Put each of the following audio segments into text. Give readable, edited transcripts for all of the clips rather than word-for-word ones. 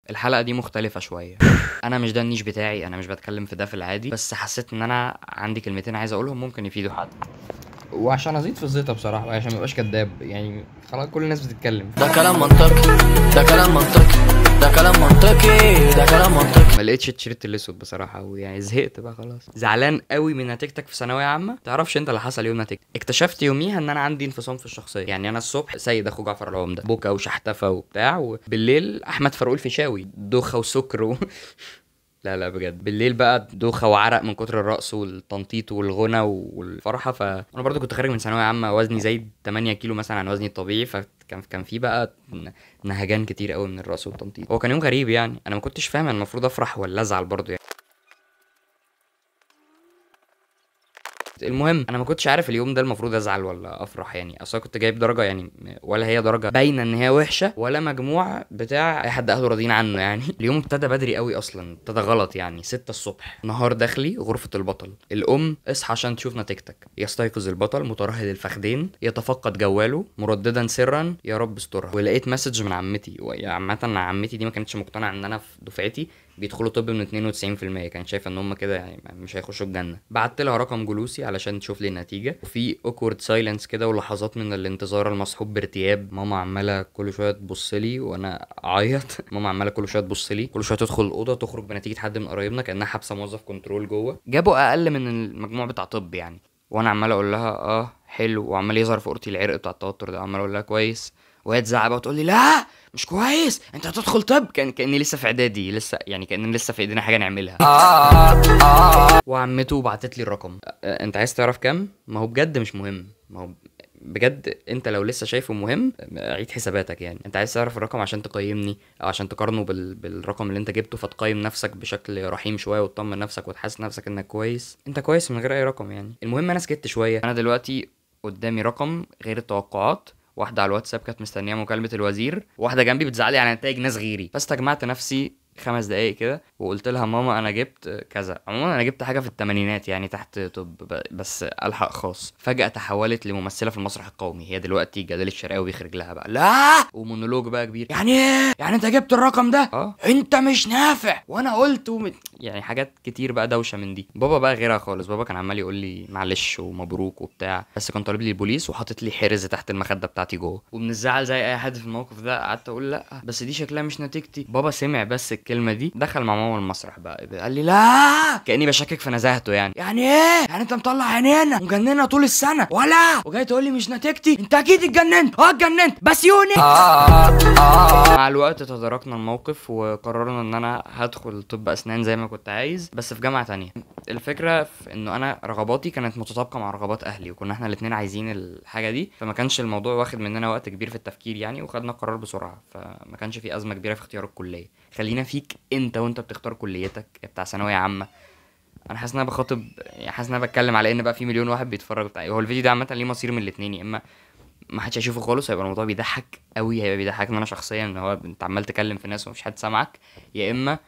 الحلقة دي مختلفة شوية. انا مش ده ال niche بتاعي، انا مش بتكلم في ده في العادي، بس حسيت ان انا عندي كلمتين عايز اقولهم ممكن يفيدوا حد، وعشان ازيد في الزيطة بصراحة، وعشان ما ابقاش كداب يعني خلاص كل الناس بتتكلم. ده كلام منطقي، ده كلام منطقي، ده كلام منطقي، ده كلام منطقي. ما لقيتش التيشيرت الاسود بصراحة، ويعني زهقت بقى خلاص. زعلان قوي من نتيجتك في ثانوية عامة، تعرفش انت اللي حصل يوم نتيجتك. اكتشفت يوميها ان انا عندي انفصام في الشخصية، يعني انا الصبح سيد اخو جعفر العمدة، بكا وشحتفه وبتاع، وبالليل احمد فاروق الفيشاوي، دوخه وسكر لا لا بجد، بالليل بقى دوخه وعرق من كتر الرقص والتنطيط والغنى والفرحه. فانا برضو كنت خارج من ثانوية عامة وزني زايد 8 كيلو مثلا عن وزني الطبيعي، فكان في بقى نهجان كتير قوي من الرقص والتنطيط. هو كان يوم غريب يعني، انا ما كنتش فاهم انا المفروض افرح ولا ازعل برضو يعني. المهم انا ما كنتش عارف اليوم ده المفروض ازعل ولا افرح يعني، اصلا كنت جايب درجه يعني ولا هي درجه باينة ان هي وحشة ولا مجموع بتاع اي حد اهله راضيين عنه يعني. اليوم ابتدى بدري قوي اصلا، ابتدى غلط يعني 6 الصبح، نهار داخلي غرفة البطل، الام اصحى عشان تشوف نتيجتك. يستيقظ البطل مترهل الفخذين، يتفقد جواله مرددا سرا يا رب استرها. ولقيت message من عمتي، وعامة عمتي دي ما كانتش مقتنعة ان انا في دفعتي بيدخلوا طب من 92%، كانت شايفه ان هم كده يعني مش هيخشوا الجنة. بعت لها رقم جلوسي علشان تشوف لي النتيجة، وفي awkward silence كده ولحظات من الانتظار المصحوب بارتياب. ماما عماله كل شوية تبص لي وانا اعيط، ماما عماله كل شوية تبص لي، كل شوية تدخل الاوضة تخرج بنتيجة حد من قرايبنا كانها حابسه موظف كنترول جوه، جابوا اقل من المجموع بتاع طب يعني. وانا عمال اقول لها اه حلو، وعمال يظهر في اوضتي العرق بتاع التوتر ده، عمال اقول لها كويس، وهي تزعق بقى وتقول لي لا مش كويس انت هتدخل طب، كاني لسه في اعدادي لسه يعني، كأننا لسه في ايدينا حاجة نعملها. وعمته بعتت لي الرقم، انت عايز تعرف كام؟ ما هو بجد مش مهم، ما هو بجد انت لو لسه شايفه مهم عيد حساباتك يعني. انت عايز تعرف الرقم عشان تقيمني او عشان تقارنه بالرقم اللي انت جبته، فتقيم نفسك بشكل رحيم شوية وتطمن نفسك وتحس نفسك انك كويس، انت كويس من غير اي رقم يعني. المهم انا سكت شوية، انا دلوقتي قدامي رقم غير التوقعات، واحدة على الواتساب كانت مستنيه مكالمة الوزير، واحدة جنبي بتزعلي على نتائج ناس غيري. فاستجمعت نفسي 5 دقايق كده وقلت لها ماما انا جبت كذا. عموما انا جبت حاجة في الثمانينات يعني تحت طب، بس الحق خاص. فجاة تحولت لممثله في المسرح القومي، هي دلوقتي جلال الشرقاوي بيخرج لها بقى لا ومونولوج بقى كبير، يعني ايه يعني انت جبت الرقم ده؟ انت مش نافع، وانا قلت يعني حاجات كتير بقى دوشه من دي. بابا بقى غيرها خالص، بابا كان عمال يقول لي معلش ومبروك وبتاع، بس كان طالب لي البوليس وحاطط لي حرز تحت المخدة بتاعتي جوه. ومن الزعل زي اي حد في الموقف ده قعدت اقول لا بس دي شكلها مش نتيجتي. بابا سمع بس الكلمة دي، دخل مع ماما المسرح بقى، قال لي لا، كاني بشكك في نزاهته يعني. يعني ايه يعني انت مطلع عينينا ومجننا طول السنة ولا وجاي تقول لي مش نتيجتي؟ انت اكيد اتجننت. اتجننت بس يوني. مع الوقت تداركنا الموقف وقررنا ان انا هدخل طب اسنان زي ما كنت عايز، بس في جامعه تانية. الفكرة في انه انا رغباتي كانت متطابقة مع رغبات اهلي، وكنا احنا الاثنين عايزين الحاجة دي، فما كانش الموضوع واخد مننا وقت كبير في التفكير يعني، وخدنا قرار بسرعة، فما كانش في ازمة كبيرة في اختيار الكلية. خلينا فيك انت وانت بتختار كليتك بتاع ثانوية عامة. انا حاسس ان انا بخاطب يعني، حاسس ان انا بتكلم على ان بقى في مليون واحد بيتفرج بتاع. هو الفيديو ده عامة ليه مصير من الاثنين، يا اما ما حدش هيشوفه خالص هيبقى الموضوع بيضحك قوي، هيبقى بيضحكني انا شخصيا ان هو انت عمال تكلم في ناس ومفيش حد سامعك، يا اما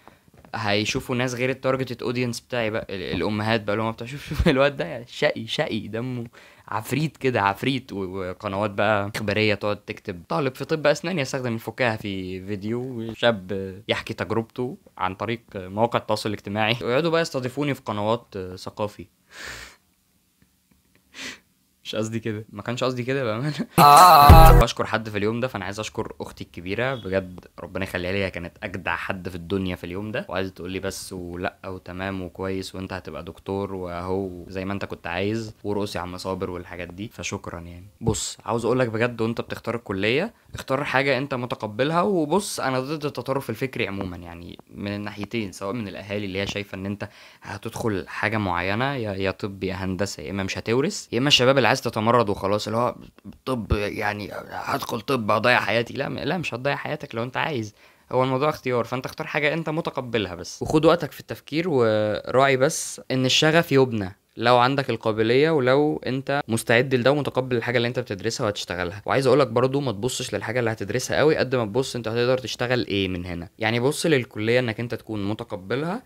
هيشوفوا ناس غير ال targeted audience بتاعي بقى، الامهات بقى اللي هم بتاع شوف الواد ده يعني شقي شقي دمه عفريت كده عفريت، وقنوات بقى اخبارية تقعد تكتب طالب في طب اسنان يستخدم الفكاهة في فيديو، شاب يحكي تجربته عن طريق مواقع التواصل الاجتماعي، ويقعدوا بقى يستضيفوني في قنوات ثقافي. مش قصدي كده، ما كانش قصدي كده بامانه. بشكر حد في اليوم ده، فانا عايز اشكر اختي الكبيرة بجد، ربنا يخليها لي، كانت اجدع حد في الدنيا في اليوم ده، وعايزه تقول لي بس ولا وتمام وكويس وانت هتبقى دكتور واهو زي ما انت كنت عايز، ورقص يا عم صابر والحاجات دي، فشكرا يعني. بص عاوز اقول لك بجد، وانت بتختار الكلية اختار حاجة انت متقبلها. وبص انا ضد التطرف الفكري عموما يعني من الناحيتين، سواء من الاهالي اللي هي شايفه ان انت هتدخل حاجة معينة يا طب يا هندسة، يا اما مش هتورث، يا اما الشباب اللي عايز تتمرد وخلاص اللي هو طب يعني هدخل طب هضيع حياتي. لا لا مش هتضيع حياتك لو انت عايز، هو الموضوع اختيار، فانت اختار حاجة انت متقبلها بس، وخد وقتك في التفكير، وراعي بس ان الشغف يبنى لو عندك القابلية ولو انت مستعد لده ومتقبل الحاجة اللي انت بتدرسها وهتشتغلها. وعايز اقولك برضو ما تبصش للحاجة اللي هتدرسها قوي قد ما تبص انت هتقدر تشتغل ايه من هنا. يعني بص للكليه انك انت تكون متقبلها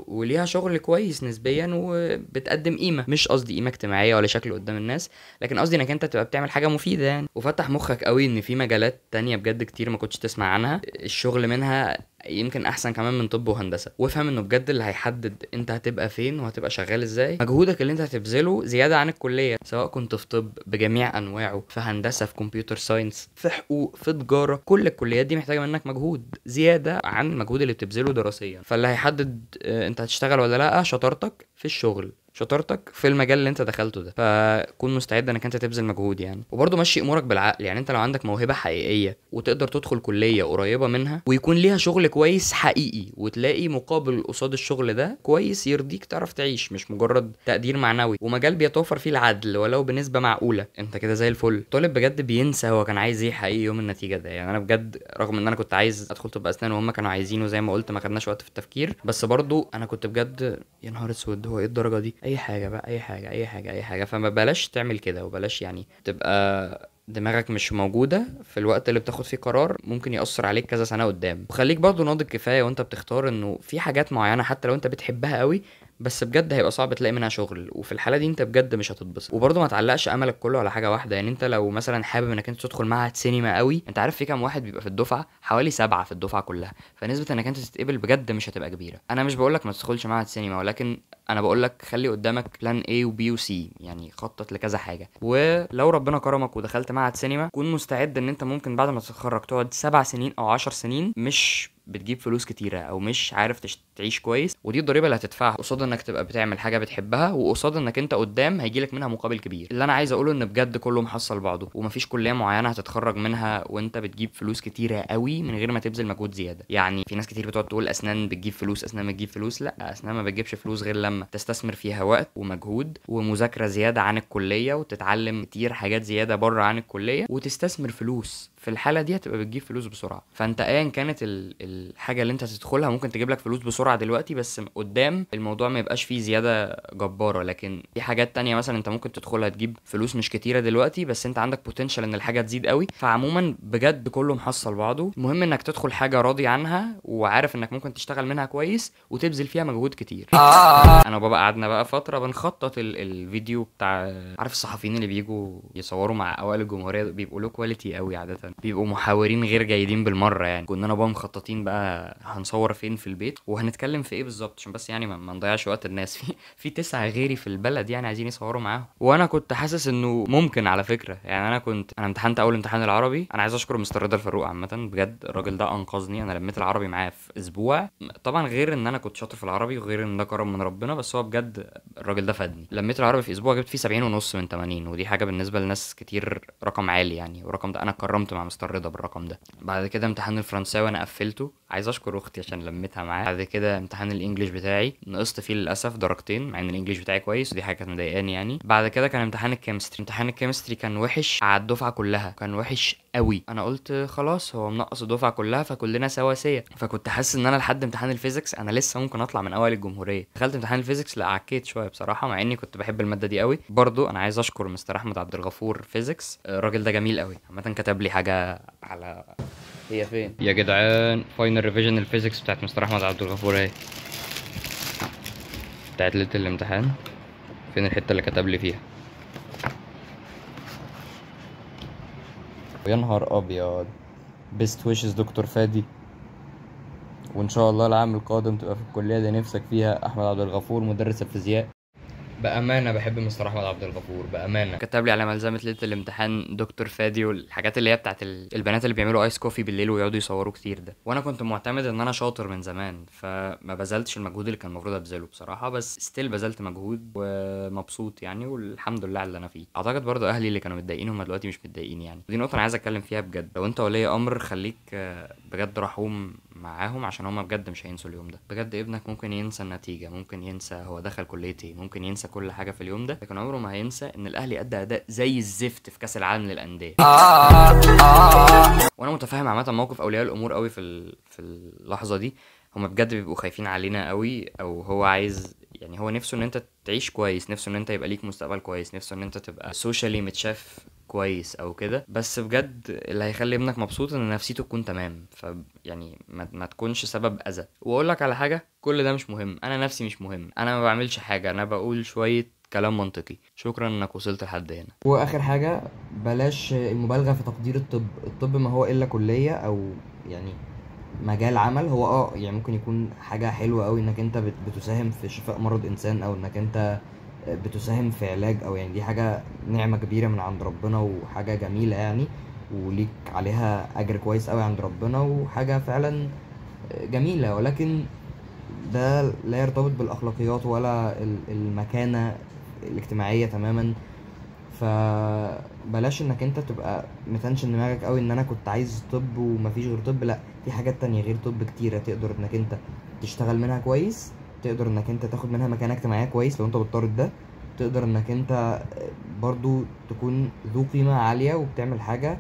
وليها شغل كويس نسبيا وبتقدم قيمة، مش قصدي قيمة اجتماعية ولا شكل قدام الناس، لكن قصدي انك انت تبقى بتعمل حاجة مفيدة يعني. وفتح مخك قوي ان في مجالات تانية بجد كتير ما كنتش تسمع عنها، الشغل منها يمكن احسن كمان من طب وهندسة. وافهم انه بجد اللي هيحدد انت هتبقى فين وهتبقى شغال ازاي مجهودك اللي انت هتبذله زيادة عن الكلية، سواء كنت في طب بجميع انواعه، في هندسة، في computer science، في حقوق، في تجارة، كل الكليات دي محتاجه منك مجهود زيادة عن المجهود اللي بتبذله دراسيا. فاللي هيحدد انت هتشتغل ولا لا شطارتك في الشغل، شطارتك في المجال اللي انت دخلته ده، فكون مستعد انك انت تبذل مجهود يعني. وبرضه مشي امورك بالعقل، يعني انت لو عندك موهبة حقيقية وتقدر تدخل كليه قريبه منها ويكون ليها شغل كويس حقيقي وتلاقي مقابل قصاد الشغل ده كويس يرضيك، تعرف تعيش، مش مجرد تقدير معنوي، ومجال بيتوفر فيه العدل ولو بنسبة معقولة، انت كده زي الفل. طالب بجد بينسى هو كان عايز ايه حقيقي يوم النتيجة ده. يعني انا بجد رغم ان انا كنت عايز ادخل طب اسنان وهم كانوا عايزينه زي ما قلت، ما خدناش وقت في التفكير، بس برضه انا كنت بجد يا نهار اسود هو ايه الدرجة دي، اي حاجة بقى، اي حاجة اي حاجة اي حاجة. فما بلاش تعمل كده، وبلاش يعني تبقى دماغك مش موجودة في الوقت اللي بتاخد فيه قرار ممكن يأثر عليك كذا سنة قدام. وخليك برضو ناضج كفاية وانت بتختار، انه في حاجات معينة حتى لو انت بتحبها قوي بس بجد هيبقى صعب تلاقي منها شغل، وفي الحالة دي انت بجد مش هتتبسط. وبرضه ما تعلقش املك كله على حاجة واحدة، يعني انت لو مثلا حابب انك انت تدخل معهد سينما قوي، انت عارف في كام واحد بيبقى في الدفعة؟ حوالي 7 في الدفعة كلها، فنسبة انك انت تتقبل بجد مش هتبقى كبيرة. انا مش بقولك ما تدخلش معهد سينما، ولكن انا بقولك خلي قدامك plan A و B و C، يعني خطط لكذا حاجة. ولو ربنا كرمك ودخلت معهد سينما، كون مستعد ان انت ممكن بعد ما تتخرج تقعد 7 سنين او 10 سنين مش بتجيب فلوس كتيرة او مش عارف تعيش كويس، ودي الضريبة اللي هتدفعها قصاد انك تبقى بتعمل حاجة بتحبها، وقصاد انك انت قدام هيجيلك منها مقابل كبير. اللي انا عايز اقوله ان بجد كله محصل بعضه، ومفيش كليه معينة هتتخرج منها وانت بتجيب فلوس كتيرة قوي من غير ما تبذل مجهود زيادة. يعني في ناس كتير بتقعد تقول اسنان بتجيب فلوس، اسنان بتجيب فلوس، لا، اسنان ما بتجيبش فلوس غير لما تستثمر فيها وقت ومجهود ومذاكره زيادة عن الكلية، وتتعلم كتير حاجات زيادة بره عن الكلية، وتستثمر فلوس. في الحالة دي هتبقى بتجيب فلوس بسرعة. فانت ايا كانت الحاجة اللي انت هتدخلها ممكن تجيب لك فلوس بسرعة دلوقتي، بس قدام الموضوع ما يبقاش فيه زيادة جبارة. لكن في حاجات تانية مثلا انت ممكن تدخلها تجيب فلوس مش كتيرة دلوقتي، بس انت عندك potential ان الحاجة تزيد قوي. فعموما بجد كله محصل بعضه، المهم انك تدخل حاجة راضي عنها وعارف انك ممكن تشتغل منها كويس وتبذل فيها مجهود كتير. انا وبابا قعدنا بقى فترة بنخطط الفيديو بتاع، عارف الصحفيين اللي بيجوا يصوروا مع اوائل الجمهورية بيبقوا له quality قوي عادة، بيبقوا محاورين غير جيدين بالمرة. يعني كنا انا وبابا مخططين بقى هنصور فين في البيت وهنتكلم في ايه بالظبط، عشان بس يعني ما نضيعش وقت الناس. في 9 غيري في البلد يعني عايزين يصوروا معاهم، وانا كنت حاسس انه ممكن على فكرة. يعني انا امتحنت اول امتحان العربي، انا عايز اشكر مستر رضا الفاروق عامة، بجد الراجل ده انقذني. انا لميت العربي معاه في اسبوع، طبعا غير ان انا كنت شاطر في العربي وغير ان ده كرم من ربنا، بس هو بجد الراجل ده فادني. لميت العربي في اسبوع جبت فيه 70.5 من 80، ودي حاجة بالنسبة لناس كتير رقم عالي يعني، والرقم ده انا كرمت مع مستر رضا بالرقم ده. بعد كده امتحان الفرنساوي انا قفلته، عايز اشكر اختي عشان لميتها معاه. بعد كده امتحان ال English بتاعي نقصت فيه للاسف درجتين، مع ان ال English بتاعي كويس ودي حاجة كانت مضايقاني يعني. بعد كده كان امتحان ال chemistry، امتحان ال chemistry كان وحش على الدفعة كلها، كان وحش قوي. انا قلت خلاص هو منقص الدفعة كلها فكلنا سواسية، فكنت حاسس ان انا لحد امتحان ال physics انا لسه ممكن اطلع من اوائل الجمهورية. دخلت امتحان ال physics لا عكيت شوية بصراحة، مع اني كنت بحب المادة دي قوي. برضو انا عايز اشكر مستر احمد عبد الغفور physics، الراجل ده جميل قوي عامة، كتب لي حاجة على هي فين يا جدعان، final revision ال physics بتاعت مستر احمد عبد الغفور اهي بتاعت ليلة الامتحان. فين الحتة اللي كتب لي فيها؟ يا نهار ابيض. best wishes دكتور فادي، وان شاء الله العام القادم تبقى في الكلية اللي نفسك فيها. احمد عبد الغفور مدرس الفيزياء. بامانه بحب مستر احمد عبد الغفور بامانه. كتب لي على ملزمة ليلة الامتحان دكتور فادي والحاجات اللي هي بتاعت البنات اللي بيعملوا ice coffee بالليل ويقعدوا يصوروا كتير ده. وانا كنت معتمد ان انا شاطر من زمان، فما بذلتش المجهود اللي كان المفروض ابذله بصراحة، بس still بذلت مجهود ومبسوط يعني، والحمد لله على اللي انا فيه. اعتقد برضو اهلي اللي كانوا متضايقين هم دلوقتي مش متضايقين يعني. دي نقطة انا عايز اتكلم فيها بجد، لو انت ولي امر خليك بجد رحوم معاهم، عشان هما بجد مش هينسوا اليوم ده. بجد ابنك ممكن ينسى النتيجة، ممكن ينسى هو دخل كليه ايه، ممكن ينسى كل حاجة في اليوم ده، لكن عمره ما هينسى ان الاهلي ادى اداء زي الزفت في كاس العالم للاندية. وانا متفاهم عامة موقف اولياء الامور قوي في اللحظة دي، هما بجد بيبقوا خايفين علينا قوي، او هو عايز يعني هو نفسه ان انت تعيش كويس، نفسه ان انت يبقى ليك مستقبل كويس، نفسه ان انت تبقى socially متشاف كويس او كده. بس بجد اللي هيخلي ابنك مبسوط ان نفسيته تكون تمام، ف يعني ما تكونش سبب اذى. واقول لك على حاجة، كل ده مش مهم، انا نفسي مش مهم، انا ما بعملش حاجة، انا بقول شوية كلام منطقي. شكرا انك وصلت لحد هنا. واخر حاجة، بلاش المبالغة في تقدير الطب. الطب ما هو الا كليه، او يعني مجال عمل. هو يعني ممكن يكون حاجة حلوة قوي انك انت بتساهم في شفاء مرض انسان، او انك انت بتساهم في علاج، او يعني دي حاجة نعمه كبيرة من عند ربنا وحاجه جميلة يعني، وليك عليها اجر كويس قوي عند ربنا وحاجه فعلا جميلة، ولكن ده لا يرتبط بالاخلاقيات ولا المكانة الاجتماعية تماما. فبلاش انك انت تبقى متنشن دماغك قوي ان انا كنت عايز طب ومفيش غير طب، لا، في حاجات تانية غير طب كتيرة تقدر انك انت تشتغل منها كويس، تقدر انك انت تاخد منها مكانة اجتماعية كويس لو انت بتطارد ده، تقدر انك انت برضو تكون ذو قيمة عالية وبتعمل حاجة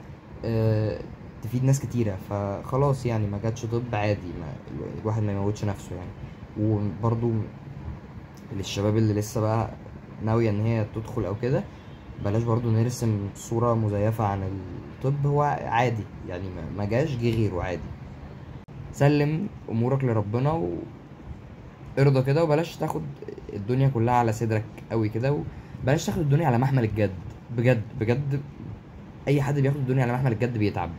تفيد ناس كتيرة. فخلاص يعني ما جاتش طب عادي، ما الواحد ما يموتش نفسه يعني. وبرضو للشباب اللي لسه بقى ناوية ان هي تدخل او كده، بلاش برضو نرسم صورة مزيفة عن الطب، هو عادي يعني، ما جاش جه غيره عادي. سلم امورك لربنا وارضى كده، وبلاش تاخد الدنيا كلها على صدرك قوي كده، وبلاش تاخد الدنيا على محمل الجد. بجد بجد اي حد بياخد الدنيا على محمل الجد بيتعب.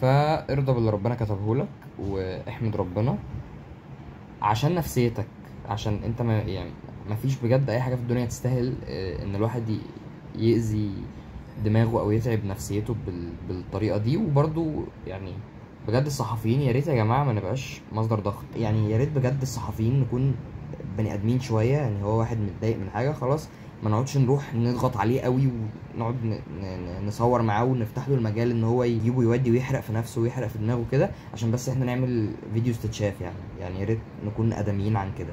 فارضى باللي ربنا كتبه لك واحمد ربنا عشان نفسيتك، عشان انت ما يعني ما فيش بجد اي حاجة في الدنيا تستاهل ان الواحد يأذي دماغه او يتعب نفسيته بالطريقة دي. وبرضو يعني بجد الصحفيين يا ريت يا جماعة ما نبقاش مصدر ضغط يعني، يا ريت بجد الصحفيين نكون بني ادمين شوية يعني. هو واحد متضايق من حاجة خلاص ما نقعدش نروح نضغط عليه قوي ونقعد نصور معاه ونفتح له المجال ان هو يجيبه ويودي ويحرق في نفسه ويحرق في دماغه كده، عشان بس احنا نعمل فيديوز تتشاف يعني. يعني يا ريت نكون ادميين عن كده.